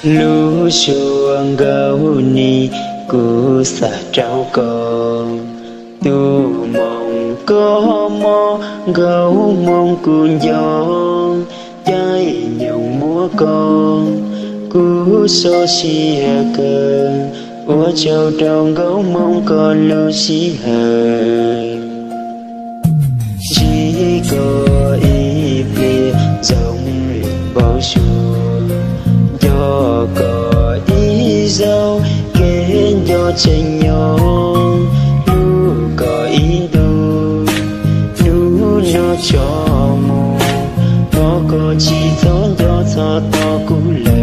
Lub suab nkaus ni kuv xav rau koj, tus moos koj mob nkauj moos kuv nco, caij nyoog muab koj kuv so siab kawg, ua tsaug rau nkauj moos koj lub sij hawm. Ntsib koj ib pliag zoo li npau suav, nco koj ib zaug kev nco tseem nyob, hlub koj ib ntus hnub no tso mus, thov koj tsis txhob nco txhob tos kuv lawm.